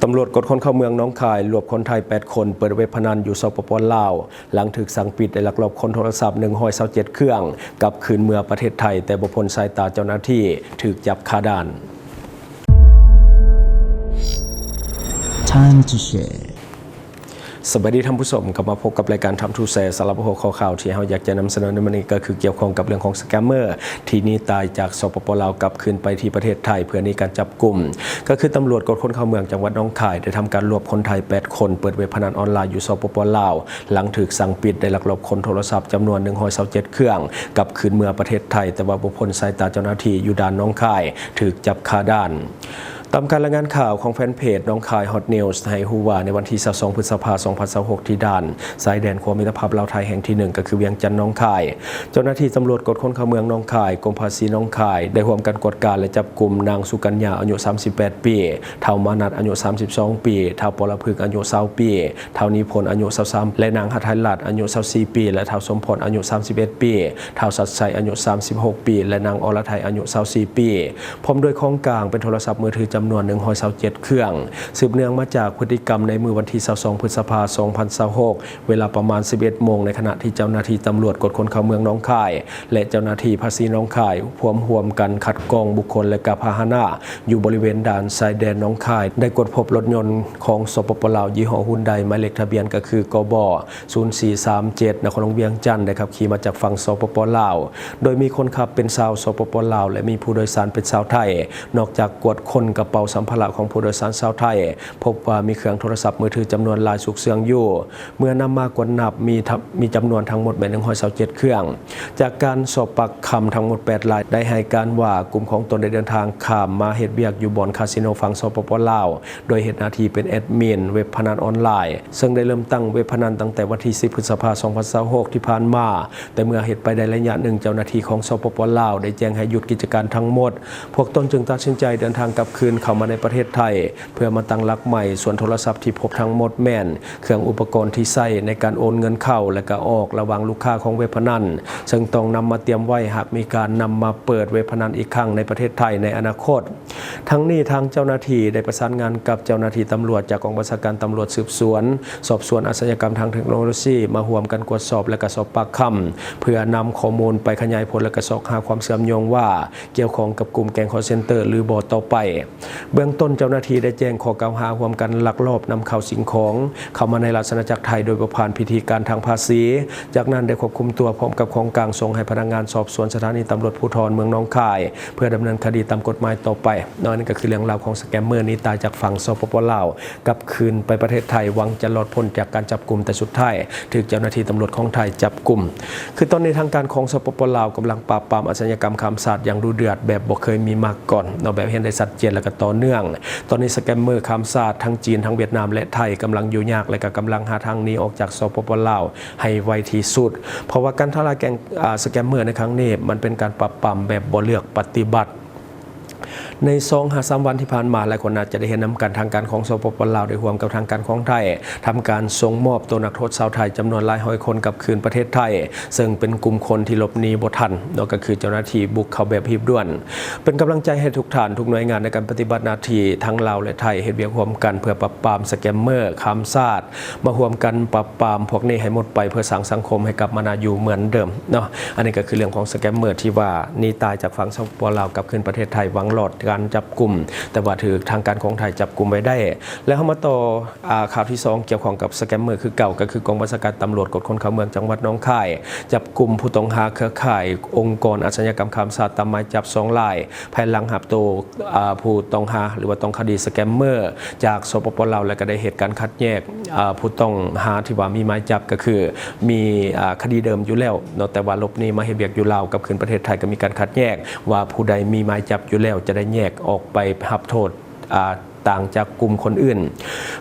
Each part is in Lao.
ຕຳຫຼວດກວດຄົນເຂົ້າເມືອງໜອງຄາຍ ລວບຄົນໄທແປດຄົນ ເປີດເວັບພະນັນຢູ່ ສປປ ລາວ ຫຼັງຖືກສັ່ງປິດ ໄດ້ລັກລອບຄົ້ນໂທລະສັບໜຶ່ງຮ້ອຍຊາວເຈັດເຄື່ອງ ກັບຄືນເມືອປະເທດໄທ ແຕ່ບໍ່ພົ້ນສາຍຕາເຈົ້າໜ້າທີ່ ຖືກຈັບຄາດ່ານ. Time to share. ສະບາຍດີທ່ານຜູ້ຊົມ, ກັບມາພົບກັບລາຍການ Time to Share. ສຳລັບຫົວຂໍ້ຂ່າວທີ່ເຮົາຢາກຈະນຳສະເໜີໃນມື້ນີ້ ກໍຄືກ່ຽວຂ້ອງກັບເລື່ອງຂອງສະແກມເມີ ທີ່ໜີຕາຍຈາກ ສປປ ລາວ ກັບຄືນໄປທີ່ປະເທດໄທ ເພື່ອໜີການຈັບກຸມ ກໍຄືຕຳຫຼວດກວດຄົນເຂົ້າເມືອງຈັງຫວັດໜອງຄາຍ ໄດ້ທຳການລວບຄົນໄທແປດຄົນ ເປີດເວັບພະນັນອອນລາຍຢູ່ ສປປ ລາວ ຫຼັງຖືກສັ່ງປິດ ໄດ້ລັກລອບຄົ້ນໂທລະສັບຈຳນວນໜຶ່ງຮ້ອຍຊາວເຈັດເຄື່ອງ ກັບຄືນເມືອປະເທດໄທ ແຕ່ວ່າບໍ່ພົ້ນສາຍຕາເຈົ້າໜ້າທີ່ຢູ່ດ່ານໜອງຄາຍ ຖືກຈັບຄາດ່ານ. ຕາມການລາຍງານຂ່າວຂອງແຟນເພຈ ໜອງຄາຍ Hot News ໃຫ້ຮູ້ວ່າ ໃນວັນທີຊາວສອງ ພຶດສະພາ ສອງພັນຊາວຫົກ ທີ່ດ່ານຊາຍແດນຂົວມິດຕະພາບລາວໄທແຫ່ງທີໜຶ່ງ ກໍຄືວຽງຈັນ ໜອງຄາຍ ເຈົ້າໜ້າທີ່ຕຳຫຼວດກວດຄົນເຂົ້າເມືອງໜອງຄາຍ ກົມພາສີໜອງຄາຍ ໄດ້ຮ່ວມກັນກວດກາ ແລະ ຈັບກຸມນາງ ສຸກັນຍາ ອາຍຸສາມສິບແປດປີ, ທ້າວ ມານັດ ອາຍຸ ສາມສິບສອງປີ, ທ້າວ ປໍລະພຶກ ອາຍຸ ຊາວປີ, ທ້າວ ນິພົນ ອາຍຸ ຊາວສາມ ແລະ ນາງ ຫະໄທລັດ ອາຍຸ ຊາວສີ່ປີ ແລະ ທ້າວ ສົມພອນ ອາຍຸ ສາມສິບເອັດປີ, ທ້າວ ສັດໄຊ ອາຍຸ ສາມສິບຫົກປີ ແລະ ນາງ ອລະໄທ ອາຍຸ ຊາວສີ່ປີ ພ້ອມດ້ວຍຂອງກາງເປັນໂທລະສັບມືຖືຈຳນວນໜຶ່ງຮ້ອຍຊາວເຈັດເຄື່ອງ. ສືບເນື່ອງມາຈາກພຶດຕິກຳໃນມື້ວັນທີຊາວສອງ ພຶດສະພາ ສອງພັນຊາວຫົກ ເວລາປະມານສິບເອັດໂມງ ໃນຂະນະທີ່ເຈົ້າໜ້າທີ່ຕຳຫຼວດກວດຄົນເຂົ້າເມືອງໜອງຄາຍ ແລະ ເຈົ້າໜ້າທີ່ພາສີໜອງຄາຍ ພວມຮ່ວມກັນຄັດກອງບຸກຄົນ ແລະ ກະພາຫະນະ ຢູ່ບໍລິເວນດ່ານຊາຍແດນໜອງຄາຍ ໄດ້ກວດພົບລົດຍົນຂອງ ສປປ ລາວ ຍີ່ຫໍ້ຮຸນໄດ ໝາຍເລກທະບຽນກໍຄື ກບ ສູນສີ່ສາມເຈັດ ນະຄອນຫຼວງວຽງຈັນ ໄດ້ຂັບຂີ່ມາຈາກຝັ່ງ ສປປ ລາວ ໂດຍມີຄົນຂັບເປັນຊາວ ສປປ ລາວ ແລະ ມີຜູ້ໂດຍສານເປັນຊາວໄທ. ນອກຈາກກວດຄົ້ນກະເປົາສຳພາລະຂອງຜູ້ໂດຍສານຊາວໄທ, ພົບວ່າມີເຄື່ອງໂທລະສັບມືຖືຈຳນວນຫຼາຍຊຸກເຊື່ອງຢູ່. ເມື່ອນຳມາກວດນັບ ມີທັງ ມີຈຳນວນທັງໝົດແມ່ນໜຶ່ງຮ້ອຍຊາວເຈັດເຄື່ອງ. ຈາກການສອບປາກຄຳ, ທັງໝົດແປດລາຍໄດ້ໃຫ້ການວ່າ ກຸ່ມຂອງຕົນໄດ້ເດີນທາງຂ້າມມາເຮັດວຽກຢູ່ບ່ອນຄາສິໂນຝັ່ງ ສປປ ລາວ ໂດຍເຮັດໜ້າທີ່ເປັນແອດມິນເວັບພະນັນອອນລາຍ ເຊິ່ງໄດ້ເລີ່ມຕັ້ງເວັບພະນັນຕັ້ງແຕ່ວັນທີສິບ ພຶດສະພາ ສອງພັນຊາວຫົກ ທີ່ຜ່ານມາ, ແຕ່ເມື່ອເຮັດໄປໄດ້ໄລຍະໜຶ່ງ, ເຈົ້າໜ້າທີ່ຂອງ ສປປ ລາວ ໄດ້ແຈ້ງໃຫ້ຢຸດກິດຈະການທັງໝົດ. ພວກຕົນຈຶ່ງຕັດສິນໃຈເດີນທາງກັບຄືນເຂົ້າມາໃນປະເທດໄທ ເພື່ອມາຕັ້ງຫຼັກໃໝ່, ສ່ວນໂທລະສັບທີ່ພົບທັງໝົດແມ່ນເຄື່ອງອຸປະກອນທີ່ໃຊ້ໃນການໂອນເງິນເຂົ້າ ແລະ ກະອອກ ລະຫວ່າງລູກຄ້າຂອງເວັບພະນັນ, ເຊິ່ງຕ້ອງນຳມາຕຽມໄວ້ ຫາກມີການນຳມາເປີດເວັບພະນັນອີກຄັ້ງໃນປະເທດໄທໃນອະນາຄົດ. ທັງນີ້, ທາງເຈົ້າໜ້າທີ່ໄດ້ປະສານງານກັບເຈົ້າໜ້າທີ່ຕຳຫຼວດຈາກກອງບັນຊາການຕຳຫຼວດສືບສວນ ສອບສວນອາຊະຍາກຳທາງເທັກໂນໂລຊີ ມາຮ່ວມກັນກວດສອບ ແລະ ກະສອບປາກຄຳ ເພື່ອນຳຂໍ້ມູນໄປຂະຫຍາຍຜົນ ແລະ ກະຊອກຫາຄວາມເຊື່ອມໂຍງວ່າ ກ່ຽວຂ້ອງກັບກຸ່ມແກ້ງຄໍເຊັນເຕີ ຫຼື ບໍ່ຕໍ່ໄປ. ເບື້ອງຕົ້ນ, ເຈົ້າໜ້າທີ່ໄດ້ແຈ້ງຂໍ້ກ່າວຫາຮ່ວມກັນລັກລອບນຳເຂົ້າສິ່ງຂອງເຂົ້າມາໃນລາຊະອານາຈັກໄທ ໂດຍບໍ່ຜ່ານພິທີການທາງພາສີ. ຈາກນັ້ນໄດ້ຄວບຄຸມຕົວພ້ອມກັບຂອງກາງ ສົ່ງໃຫ້ພະນັກງານສອບສວນສະຖານີຕຳຫຼວດພູທອນເມືອງໜອງຄາຍ ເພື່ອດຳເນີນຄະດີຕາມກົດໝາຍຕໍ່ໄປ. ເນາະ ອັນນີ້ກໍຄືເລື່ອງລາວຂອງສະແກມເມີໜີຕາຍຈາກຝັ່ງ ສປປ ລາວ ກັບຄືນໄປປະເທດໄທ ຫວັງຈະລອດພົ້ນຈາກການຈັບກຸມ, ແຕ່ສຸດທ້າຍຖືກເຈົ້າໜ້າທີ່ຕຳຫຼວດຂອງໄທຈັບກຸມ. ຄືຕອນນີ້ທາງການຂອງ ສປປ ລາວ ກຳລັງປາບປາມອາຊະຍາກຳຂ້າມຊາດຢ່າງດຸເດືອດແບບບໍ່ເຄີຍມີມາກ່ອນເນາະ, ແບບເຫັນໄດ້ຊັດເຈນ ແລະ ກໍຕໍ່ເນື່ອງ. ຕອນນີ້ສະແກມເມີຂ້າມຊາດ ທັງຈີນ, ທັງຫວຽດນາມ ແລະ ໄທ ກຳລັງຫຍຸ້ງຍາກ ແລະ ກໍກຳລັງຫາທາງໜີອອກຈາກ ສປປ ລາວ ໃຫ້ໄວທີ່ສຸດ, ເພາະວ່າການທຳລາຍແກ້ງ ອາ ສະແກມເມີໃນຄັ້ງນີ້ ມັນເປັນການປາບປາມແບບບໍ່ເລືອກປະຕິບັດ. ໃນສອງຫາສາມວັນທີ່ຜ່ານມາ, ຫຼາຍຄົນອາດຈະໄດ້ເຫັນນຳກັນ, ທາງການຂອງ ສປປ ລາວ ໄດ້ຮ່ວມກັບທາງການຂອງໄທ ທຳການສົ່ງມອບໂຕນັກໂທດຊາວໄທຈຳນວນຫຼາຍຮ້ອຍຄົນກັບຄືນປະເທດໄທ, ເຊິ່ງເປັນກຸ່ມຄົນທີ່ຫຼົບໜີບໍ່ທັນເນາະ, ກໍຄືເຈົ້າໜ້າທີ່ບຸກເຂົ້າແບບຮີບດ່ວນ. ເປັນກຳລັງໃຈໃຫ້ທຸກທ່ານ, ທຸກໜ່ວຍງານໃນການປະຕິບັດໜ້າທີ່ ທັງລາວ ແລະ ໄທ ເຮັດວຽກຮ່ວມກັນເພື່ອປາບປາມສະແກມເມີຂ້າມຊາດ, ມາຮ່ວມກັນປາບປາມພວກນີ້ໃຫ້ໝົດໄປ ເພື່ອສ້າງສັງຄົມໃຫ້ກັບມາໜ້າຢູ່ເໝືອນເດີມເນາະ. ອັນນີ້ກໍຄືເລື່ອງຂອງສະແກມເມີທີ່ວ່າໜີຕາຍຈາກຝັ່ງ ສປປ ລາວ ກັບຄືນປະເທດໄທ ຫວັງລອດການຈັບກຸມ, ແຕ່ວ່າຖືກທາງການຂອງໄທຈັບກຸມໄວ້ໄດ້. ແລ້ວເຮົາມາຕໍ່ ອາ ຂ່າວທີສອງ ກ່ຽວຂ້ອງກັບສະແກມເມີຄືເກົ່າ, ກໍຄືກອງບັນຊາການຕຳຫຼວດກວດຄົນເຂົ້າເມືອງຈັງຫວັດໜອງຄາຍ ຈັບກຸມຜູ້ຕ້ອງຫາເຄືອຂ່າຍອົງກອນອາຊະຍາກຳຂ້າມຊາດຕາມໝາຍຈັບສອງລາຍ, ພາຍຫຼັງຮັບໂຕ ອາ ຜູ້ຕ້ອງຫາ ຫຼືວ່າຕ້ອງຄະດີສະແກມເມີຈາກ ສປປ ລາວ ແລ້ວກໍໄດ້ເຮັດການຄັດແຍກ ອາ ຜູ້ຕ້ອງຫາທີ່ວ່າມີໝາຍຈັບ ກໍຄືມີ ອາ ຄະດີເດີມຢູ່ແລ້ວເນາະ, ແຕ່ວ່າຫຼົບໜີມາເຮັດວຽກຢູ່ລາວ ກັບຄືນປະເທດໄທ ກໍມີການຄັດແຍກວ່າຜູ້ໃດມີໝາຍຈັບຢູ່ແລ້ວ ຈະໄດ້ແຍກອອກໄປຮັບໂທດ ອາ ຕ່າງຈາກກຸ່ມຄົນອື່ນ.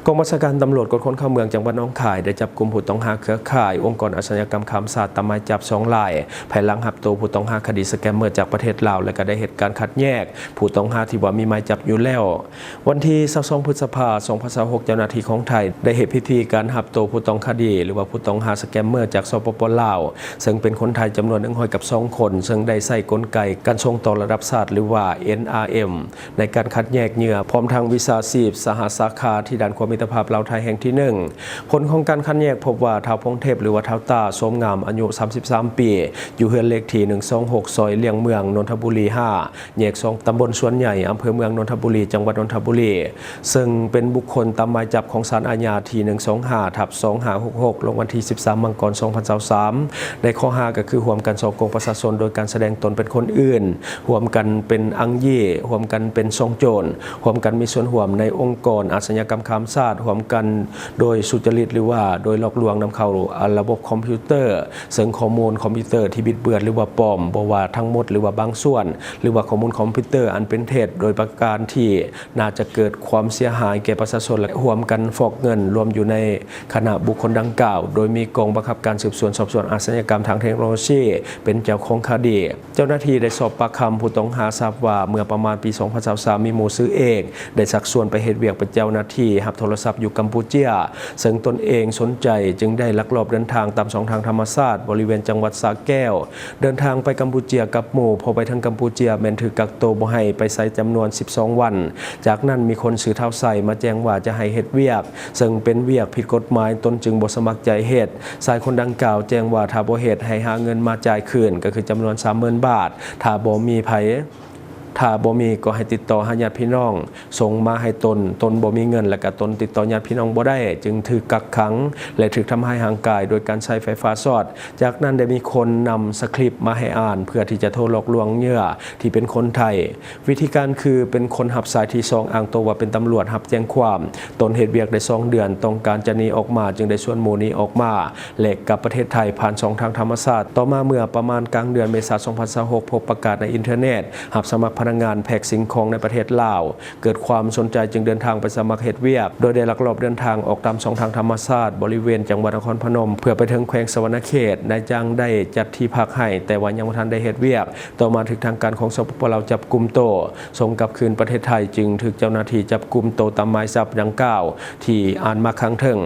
ກອງບັນຊາການຕຳຫຼວດກວດຄົນເຂົ້າເມືອງຈັງຫວັດໜອງຄາຍ ໄດ້ຈັບກຸມຜູ້ຕ້ອງຫາເຄືອຂ່າຍອົງກອນອາຊະຍາກຳຂ້າມຊາດຕາມໝາຍຈັບສອງລາຍ, ພາຍຫຼັງຮັບໂຕຜູ້ຕ້ອງຫາຄະດີສະແກມເມີຈາກປະເທດລາວ ແລະ ກໍໄດ້ເຮັດການຄັດແຍກຜູ້ຕ້ອງຫາທີ່ວ່າມີໝາຍຈັບຢູ່ແລ້ວ. ວັນທີຊາວສອງ ພຶດສະພາ ສອງພັນຊາວຫົກ ເຈົ້າໜ້າທີ່ຂອງໄທໄດ້ເຮັດພິທີການຮັບໂຕຜູ້ຕ້ອງຄະດີ ຫຼືວ່າຜູ້ຕ້ອງຫາສະແກມເມີຈາກ ສປປ ລາວ ເຊິ່ງເປັນຄົນໄທຈຳນວນໜຶ່ງຮ້ອຍກັບສອງຄົນ, ເຊິ່ງໄດ້ໃຊ້ກົນໄກການສົ່ງຕໍ່ລະດັບຊາດ ຫຼືວ່າ ເອັນອາເອັມ ໃນການຄັດແຍກເຫຍື່ອ ພ້ອມທັງວິສ ຊາຊີບ ສະຫະສາຂາ ທີ່ດ່ານຂົວມິດຕະພາບລາວ-ໄທແຫ່ງທີໜຶ່ງ. ຜົນຂອງການຄັດແຍກພົບວ່າ ທ້າວ ພອງເທບ ຫຼືວ່າ ທ້າວ ຕ້າ ໂສມງາມ ອາຍຸສາມສິບສາມປີ ຢູ່ເຮືອນເລກທີໜຶ່ງສອງຫົກ ຊອຍລຽງເມືອງ ນົນທະບູລີຫ້າ ແຍກສອງ ຕຳບົນສວນໃຫຍ່ ອຳເພີເມືອງ ນົນທະບູລີ ຈັງຫວັດ ນົນທະບູລີ ເຊິ່ງເປັນບຸກຄົນຕາມໝາຍຈັບຂອງສານອາຍາທີໜຶ່ງສອງຫ້າ ທັບສອງຫ້າຫົກຫົກ ລົງວັນທີສິບສາມ ມັງກອນ ສອງພັນຊາວສາມ ໃນຂໍ້ຫາກໍຄື ຮ່ວມກັນສໍ້ໂກງປະຊາຊົນໂດຍການສະແດງຕົນເປັນຄົນອື່ນ, ຮ່ວມກັນເປັນອັງເຢ, ຮ່ວມກັນເປັນຊ່ອງໂຈນ, ຮ່ວມກັນມີສ່ວນຮ່ວມໃນອົງກອນອາຊະຍາກຳຂ້າມຊາດ, ຮ່ວມກັນໂດຍສຸຈະລິດ ຫຼືວ່າໂດຍຫຼອກລວງນຳເຂົ້າລະບົບຄອມພິວເຕີ ເຊິ່ງຂໍ້ມູນຄອມພິວເຕີທີ່ບິດເບືອນ ຫຼືວ່າປອມ, ບໍ່ວ່າທັງໝົດ ຫຼືວ່າບາງສ່ວນ, ຫຼືວ່າຂໍ້ມູນຄອມພິວເຕີອັນເປັນເທັດ ໂດຍປະການທີ່ໜ້າຈະເກີດຄວາມເສຍຫາຍແກ່ປະຊາຊົນ ແລະ ຮ່ວມກັນຟອກເງິນ ລວມຢູ່ໃນຄະນະບຸກຄົນດັ່ງກ່າວ, ໂດຍມີກອງບັງຄັບການສືບສວນສອບສວນອາຊະຍາກຳທາງເທັກໂນໂລຊີເປັນເຈົ້າຂອງຄະດີ. ເຈົ້າໜ້າທີ່ໄດ້ສອບປາກຄຳຜູ້ຕ້ອງຫາ ຊາບວ່າເມື່ອປະມານປີສອງພັນຊາວສາມ ມີໝູ່ຊື່ເອກ ໄດ້ຊັກຊວນໄປເຮັດວຽກເປັນເຈົ້າໜ້າທີ່ຮັບໂທລະສັບຢູ່ກຳປູເຈຍ, ເຊິ່ງຕົນເອງສົນໃຈ ຈຶ່ງໄດ້ລັກລອບເດີນທາງຕາມຊ່ອງທາງທຳມະຊາດບໍລິເວນຈັງຫວັດສະແກ້ວ, ເດີນທາງໄປກຳປູເຈຍກັບໝູ່. ພໍໄປເຖິງກຳປູເຈຍແມ່ນຖືກກັກໂຕບໍ່ໃຫ້ໄປໃສຈຳນວນສິບສອງວັນ. ຈາກນັ້ນມີຄົນຊື່ທ້າວໄຊມາແຈ້ງວ່າຈະໃຫ້ເຮັດວຽກ ເຊິ່ງເປັນວຽກຜິດກົດໝາຍ, ຕົນຈຶ່ງບໍ່ສະໝັກໃຈເຮັດ. ຊາຍຄົນດັ່ງກ່າວແຈ້ງວ່າຖ້າບໍ່ເຮັດໃຫ້ຫາເງິນມາຈ່າຍຄືນ ກໍຄືຈຳນວນສາມໝື່ນບາດ, ຖ້າບໍ່ມີໃຜ ຖ້າບໍ່ມີກໍໃຫ້ຕິດຕໍ່ຫາຍາດພີ່ນ້ອງ ສົ່ງມາໃຫ້ຕົນ, ຕົນບໍ່ມີເງິນ ແລະກະຕົນຕິດຕໍ່ຍາດພີ່ນ້ອງບໍ່ໄດ້ ຈຶ່ງຖືກກັກຂັງ ແລະຖືກທຳຮ້າຍຮ່າງກາຍໂດຍການໃຊ້ໄຟຟ້າຊັອດ. ຈາກນັ້ນໄດ້ມີຄົນນຳສະຄຣິບມາໃຫ້ອ່ານ ເພື່ອທີ່ຈະໂທຫຼອກລວງເຫຍື່ອທີ່ເປັນຄົນໄທ. ວິທີການຄືເປັນຄົນຮັບສາຍທີສອງ ອ້າງໂຕວ່າເປັນຕຳຫຼວດຮັບແຈ້ງຄວາມ, ຕົນເຮັດວຽກໄດ້ສອງເດືອນ ຕ້ອງການຈະໜີອອກມາ ຈຶ່ງໄດ້ຊວນໝູ່ໜີອອກມາ ແລະກັບປະເທດໄທຜ່ານຊ່ອງທາງທຳມະຊາດ. ຕໍ່ມາເມື່ອປະມານກາງເດືອນເມສາ ສອງພັນຊາວຫົກ ພົບປະກາດໃນອິນເຕີເນັດ ຮັບສະໝັກພະນັກງານແພັກສິ່ງຂອງໃນປະເທດລາວ. ເກີດຄວາມສົນໃຈຈຶ່ງເດີນທາງໄປສະໝັກເຮັດວຽກ, ໂດຍໄດ້ລັກລອບເດີນທາງອອກຕາມຊ່ອງທາງທຳມະຊາດບໍລິເວນຈັງຫວັດນະຄອນພະນົມ ເພື່ອໄປເຖິງແຂວງສະຫວັນນະເຂດ. ນາຍຈ້າງໄດ້ຈັດທີ່ພັກໃຫ້, ແຕ່ວ່າຍັງບໍ່ທັນໄດ້ເຮັດວຽກ. ຕໍ່ມາຖືກທາງການຂອງ ສປປ ລາວ ຈັບກຸມໂຕ, ສົ່ງກັບຄືນປະເທດໄທ, ຈຶ່ງຖືກເຈົ້າໜ້າທີ່ຈັບກຸມໂຕຕາມໝາຍຈັບດັ່ງກ່າວທີ່ອ່ານມາຂ້າງເທິງ,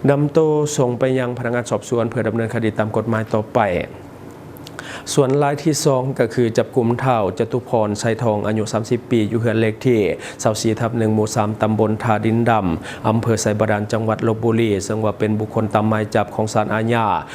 ນຳໂຕສົ່ງໄປຍັງພະນັກງານສອບສວນເພື່ອດຳເນີນຄະດີຕາມກົດໝາຍຕໍ່ໄປ. ສ່ວນລາຍທີສອງ ກໍຄືຈັບກຸມທ້າວ ຈະຕຸພອນ ໄຊທອງ ອາຍຸສາມສິບປີ ຢູ່ເຮືອນເລກທີຊາວສີ່ທັບໜຶ່ງ ໝູ່ສາມ ຕຳບົນທ່າດິນດຳ ອຳເພີໄຊບາດານ ຈັງຫວັດລົບບຸລີ, ເຊິ່ງວ່າເປັນບຸກຄົນຕາມໝາຍຈັບຂອງສານອາຍາ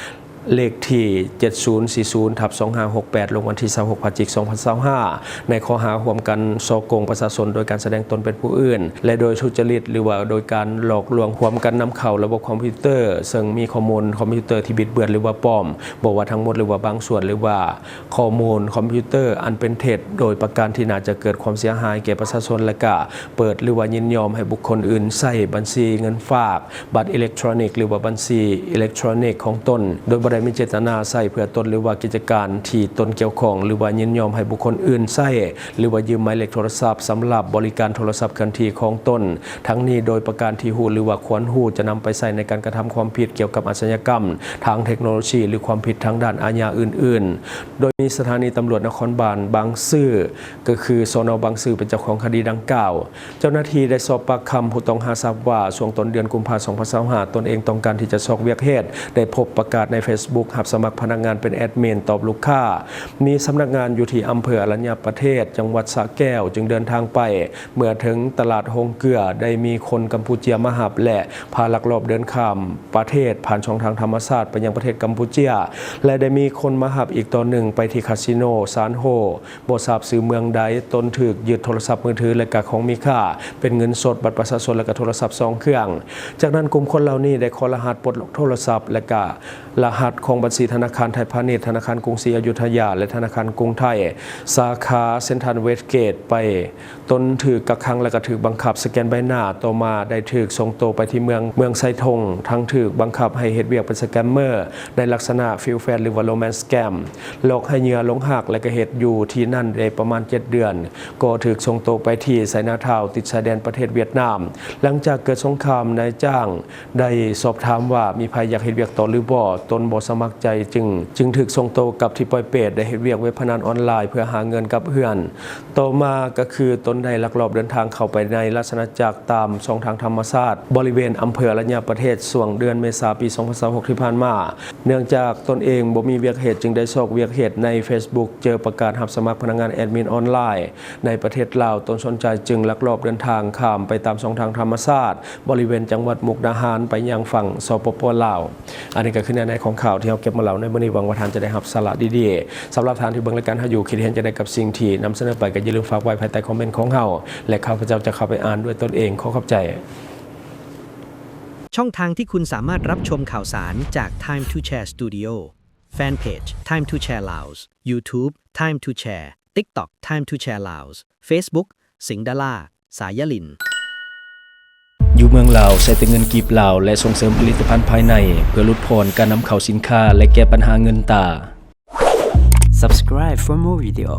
ເລກທີເຈັດສູນສີ່ສູນທັບສອງຫ້າຫົກແປດ ລົງວັນທີຊາວຫົກ ພະຈິກ ສອງພັນຊາວຫ້າ ໃນຂໍ້ຫາຮ່ວມກັນສໍ້ໂກງປະຊາຊົນໂດຍການສະແດງຕົນເປັນຜູ້ອື່ນ ແລະ ໂດຍສຸຈະລິດ ຫຼືວ່າໂດຍການຫຼອກລວງ, ຮ່ວມກັນນຳເຂົ້າລະບົບຄອມພິວເຕີ ເຊິ່ງມີຂໍ້ມູນຄອມພິວເຕີທີ່ບິດເບືອນ ຫຼືວ່າປອມ, ບໍ່ວ່າທັງໝົດ ຫຼືວ່າບາງສ່ວນ, ຫຼືວ່າຂໍ້ມູນຄອມພິວເຕີອັນເປັນເທັດ ໂດຍປະການທີ່ໜ້າຈະເກີດຄວາມເສຍຫາຍແກ່ປະຊາຊົນ ແລະ ກະເປີດ ຫຼືວ່າຍິນຍອມໃຫ້ບຸກຄົນອື່ນໃຊ້ບັນຊີເງິນຝາກ, ບັດອີເລັກໂທຣນິກ ຫຼືວ່າບັນຊີອີເລັກໂທຣນິກຂອງຕົນ ໂດຍບໍ່ໄດ້ມີເຈດຕະນາໃຊ້ເພື່ອຕົນ ຫຼືວ່າກິດຈະການທີ່ຕົນກ່ຽວຂ້ອງ ຫຼືວ່າຍິນຍອມໃຫ້ບຸກຄົນອື່ນໃຊ້ ຫຼືວ່າຢືມໝາຍເລກໂທລະສັບສຳລັບບໍລິການໂທລະສັບເຄື່ອນທີ່ຂອງຕົນ, ທັງນີ້ໂດຍປະການທີ່ຮູ້ ຫຼືວ່າຄວນຮູ້ຈະນຳໄປໃຊ້ໃນການກະທຳຄວາມຜິດກ່ຽວກັບອາຊະຍາກຳທາງເທັກໂນໂລຊີ ຫຼື ຄວາມຜິດທາງດ້ານອາຍາອື່ນໆ, ໂດຍມີສະຖານີຕຳຫຼວດນະຄອນບານບາງຊື່ ກໍຄື ສນ ບາງຊື່ ເປັນເຈົ້າຂອງຄະດີດັ່ງກ່າວ. ເຈົ້າໜ້າທີ່ໄດ້ສອບປາກຄຳຜູ້ຕ້ອງຫາ ຊາບວ່າຊ່ວງຕົ້ນເດືອນກຸມພາ ສອງພັນຊາວຫ້າ ຕົນເອງຕ້ອງການທີ່ຈະຊອກວຽກເຮັດ ໄດ້ພົບປະກາດໃນເຟສບຸກຮັບສະໝັກພະນັກງານເປັນແອດມິນຕອບລູກຄ້າ, ມີສຳນັກງານຢູ່ທີ່ອຳເພີອະລັນຍະປະເທດ ຈັງຫວັດສະແກ້ວ, ຈຶ່ງເດີນທາງໄປ. ເມື່ອເຖິງຕະຫຼາດໂຮງເກືອ ໄດ້ມີຄົນກຳປູເຈຍມາຮັບ ແລະ ພາລັກລອບເດີນຂ້າມປະເທດຜ່ານຊ່ອງທາງທຳມະຊາດໄປຍັງປະເທດກຳປູເຈຍ ແລະ ໄດ້ມີຄົນມາຮັບອີກຕໍ່ໜຶ່ງໄປທີ່ຄາສິໂນຊານໂຮ ບໍ່ຊາບຊື່ເມືອງໃດ. ຕົນຖືກຍຶດໂທລະສັບມືຖື ແລະ ກະຂອງມີຄ່າເປັນເງິນສົດ, ບັດປະຊາຊົນ ແລະ ກະໂທລະສັບສອງເຄື່ອງ. ຈາກນັ້ນກຸ່ມຄົນເຫຼົ່ານີ້ໄດ້ຂໍລະຫັດປົດລັອກໂທລະສັບ ແລະ ກະລະຫັດຂອງບັນຊີທະນາຄານໄທພານິດ, ທະນາຄານກຸງສີອະຍຸທະຍາ ແລະ ທະນາຄານກຸງໄທ ສາຂາເຊັນທຣັນເວສເກດໄປ. ຕົນຖືກກັກຂັງ ແລະ ກະຖືກບັງຄັບສະແກນໃບໜ້າ. ຕໍ່ມາໄດ້ຖືກສົ່ງໂຕໄປທີ່ເມືອງ, ເມືອງໄຊທົ່ງ, ທັງຖືກບັງຄັບໃຫ້ເຮັດວຽກເປັນສະແກມເມີ ໃນລັກສະນະຟິວແຟນ ຫຼືວ່າໂຣແມນສະແກມ, ຫຼອກໃຫ້ເຫຍື່ອຫຼົງຮັກ ແລະ ກະເຮັດຢູ່ທີ່ນັ້ນໄດ້ປະມານເຈັດເດືອນ ກໍຖືກສົ່ງໂຕໄປທີ່ໄຊນາທາວ ຕິດຊາຍແແດນປະເທດຫວຽດນາມ. ຫຼັງຈາກເກີດສົງຄາມ, ນາຍຈ້າງໄດ້ສອບຖາມວ່າມີໃຜຢາກເຮັດວຽກຕໍ່ຫຼືບໍ່. ຕົນບໍ່ ສະໝັກໃຈຈຶ່ງ ຈຶ່ງຖືກສົ່ງໂຕກັບທີ່ປ່ອຍເປດ ໄດ້ເຮັດວຽກເວັບພະນັນອອນລາຍເພື່ອຫາເງິນກັບເຮືອນ. ຕໍ່ມາກໍຄືຕົນໄດ້ລັກລອບເດີນທາງເຂົ້າໄປໃນລາຊະອານາຈັກຕາມຊ່ອງທາງທຳມະຊາດ ບໍລິເວນອຳເພີອະລັນຍາປະເທດ ຊ່ວງເດືອນເມສາ ປີສອງພັນຊາວຫົກ ທີ່ຜ່ານມາ. ເນື່ອງຈາກຕົນເອງບໍ່ມີວຽກເຮັດ ຈຶ່ງໄດ້ຊອກວຽກເຮັດໃນເຟສບຸກ ເຈີປະກາດຮັບສະໝັກພະນັກງານແອດມິນອອນລາຍໃນປະເທດລາວ. ຕົນສົນໃຈຈຶ່ງລັກລອບເດີນທາງຂ້າມໄປຕາມຊ່ອງທາງທຳມະຊາດ ບໍລິເວນຈັງຫວັດມຸກດາຫານ ໄປຍັງຝັ່ງ ສປປ ລາວ. ອັນນີ້ກໍຄືເນື້ອໃນຂອງຂ່າວທີ່ເຮົາເກັບມາເລົ່າໃນມື້ນີ້. ຫວັງວ່າທ່ານຈະໄດ້ຮັບສາລະດີໆ. ສຳລັບທ່ານທີ່ເບິ່ງລາຍການເຮົາຢູ່ ຄິດເຫັນຈັ່ງໃດກັບສິ່ງທີ່ນຳສະເໜີໄປ ກໍຢ່າລືມຝາກໄວ້ພາຍໃຕ້ຄອມເມັນຂອງເຮົາ ແລະ ຂ້າພະເຈົ້າຈະເຂົ້າໄປອ່ານດ້ວຍຕົນເອງ. ຂໍຂອບໃຈ. ช่องทางที่คุณสามารถรับชมข่าวสารจาก Time to Share Studio Fanpage Time to Share Laos YouTube Time to Share TikTok Time to Share Laos Facebook สิงห์ดารา สายลิน ຢູ່ເມືອງລາວໃຊ້ແຕ່ເງິນກີບລາວ ແລະ ສົ່ງເສີມຜະລິດຕະພັນພາຍໃນ ເພື່ອຫຼຸດຜ່ອນການນຳເຂົ້າສິນຄ້າ ແລະ ແກ້ບັນຫາເງິນຕາ. Subscribe for more video.